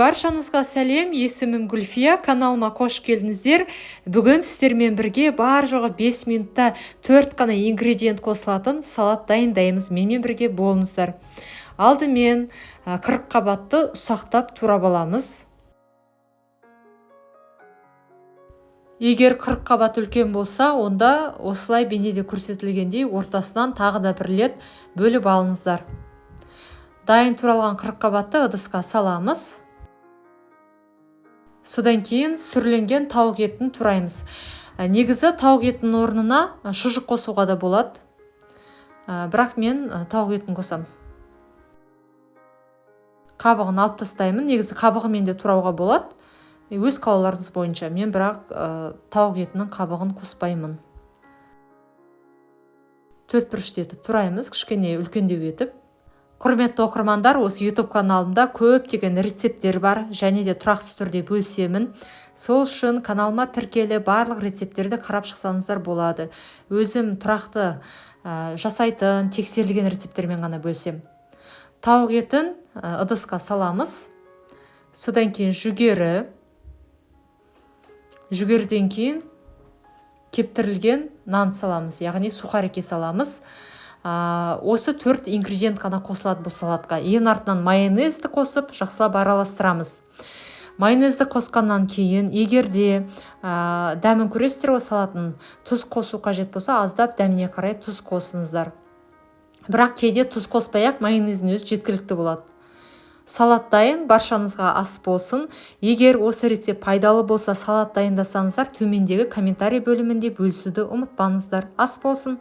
Баршаңызға сәлем, есімім Гүлфия, каналыма қош келдіңіздер. Бүгін сіздермен бірге бар жоғы 5 минутта 4 қана ингредиент қосылатын салат дайындаймыз. Менімен бірге болыңыздар. Алдымен 40 қабатты ұсақтап турап аламыз. Егер 40 қабат үлкен болса, онда осылай бейнеде көрсетілгендей ортасынан тағы да бір рет бөліп алыңыздар. Дайын туралған 40 қабатты ыдысқа саламыз. Содан кейін сүрленген тауық етін тураймыз. Негізі тауық етінің орнына шұжық қосуға да болады. Бірақ мен тауық етін қосам. Қабығын алып тастаймын. Негізі қабығымен де турауға болады. Өз қалауларыңыз бойынша. Мен бірақ тауық етінің қабығын қоспаймын. Төрт бұрышты етіп тураймыз, кішкене үлкендеу етіп. Құрметті оқырмандар, осы YouTube каналымда көптеген рецепттер бар және де тұрақты түрде бөлісемін. Сол үшін каналыма тіркеліп, барлық рецепттерді қарап шықсаңыздар болады. Өзім тұрақты жасайтын, тексерілген рецепттермен ғана бөлісемін. Тауық етін ыдысқа саламыз. Содан кейін жүгері. Жүгеріден кейін кептірілген нан саламыз, яғни сухарики саламыз. Осы 4 ингредиент қана қосылады бұл салатқа. Ең артынан майонезді қосып, жақсылап араластырамыз. Майонезді қосқаннан кейін, егер де дәмін көресіздер ғой салаттың, тұз қосу қажет болса, аздап дәміне қарай тұз қосыңыздар. Бірақ кейде тұз қоспай-ақ майонездің өзі жеткілікті болады. Салат дайын, баршаңызға ас болсын. Егер осы рецепт пайдалы болса, салат дайындасаңыздар, төмендегі комментарий бөлімінде бөлісуді ұмытпаңыздар. Ас болсын.